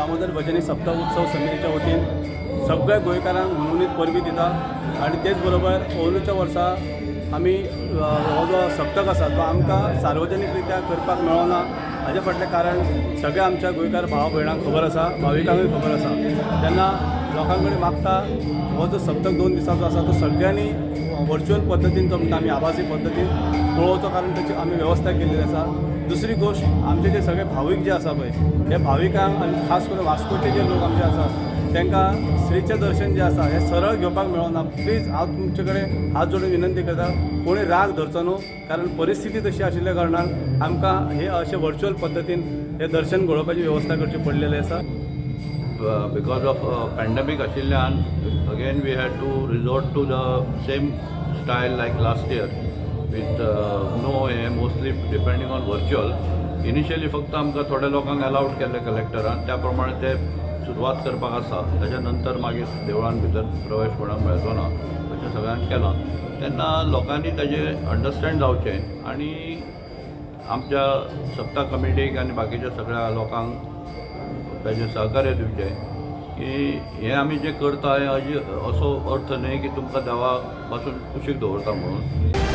दामोदर भजनी सप्तक उत्सव समितीच्या वतीन सगळ्या गोंयकारांक हुनहुनीत परबीं दिता आनी तेच बरोबर अंदूच्या वर्सा आमी हो जो सप्तक आसा तो आमकां सार्वजनीक रित्या करपाक मेळना. हाजे फाटलें कारण सगळ्या आमच्या गोंयकार भाव भयणांक खबर आसा, भाविकांकूय खबर आसा. तेन्ना लोकां कडेन मागता हो जो सप्तक 2 दिसांचो आसा तो सगळ्यांनी वर्च्युअल पद्दतीन, जो म्हणटा आमी आभासी पद्दतीन पळोवचो, कारण ताची आमी वेवस्था केल्ली आसा. दुसरी गोश्ट, आमचे जे सगळे भावीक जे आसा पळय, हे भाविकांक आनी खास करून वास्कोचे जे लोक आमचे आसा तांकां श्रीचें दर्शन जें आसा हें सरळ घेवपाक मेळना. प्लीज हांव तुमचे कडेन हात जोडून विनंती करता, कोणी राग धरचो न्हू, कारण परिस्थिती तशी आशिल्ल्या कारणान आमकां हे अशें वर्च्युअल पद्दतीन हें दर्शन घडोवपाची वेवस्था करची पडलेली आसा. Because of pandemic आशिल्ल्यान again we had to resort to the same style like last year with no hey mostly depending on virtual. Initially फक्त आमकां थोड्या लोकांक अलावड केल्ले कलेक्टरान, त्या प्रमाणे ते सुरवात करपाक आसा. ताच्या नंतर मागीर देवळान भितर प्रवेश कोणाक मेळचो ना अशें सगळ्यांक केलां. तेन्ना लोकांनी ताजें अंडरस्टँड जावचें आनी आमच्या सप्ता कमिटीक आनी बाकीच्या सगळ्या लोकांक ताजें सहकार्य दिवचें की हें आमी जें करता हें असो अर्थ न्हय की तुमकां देवा पासून कुशीक दवरता म्हणून.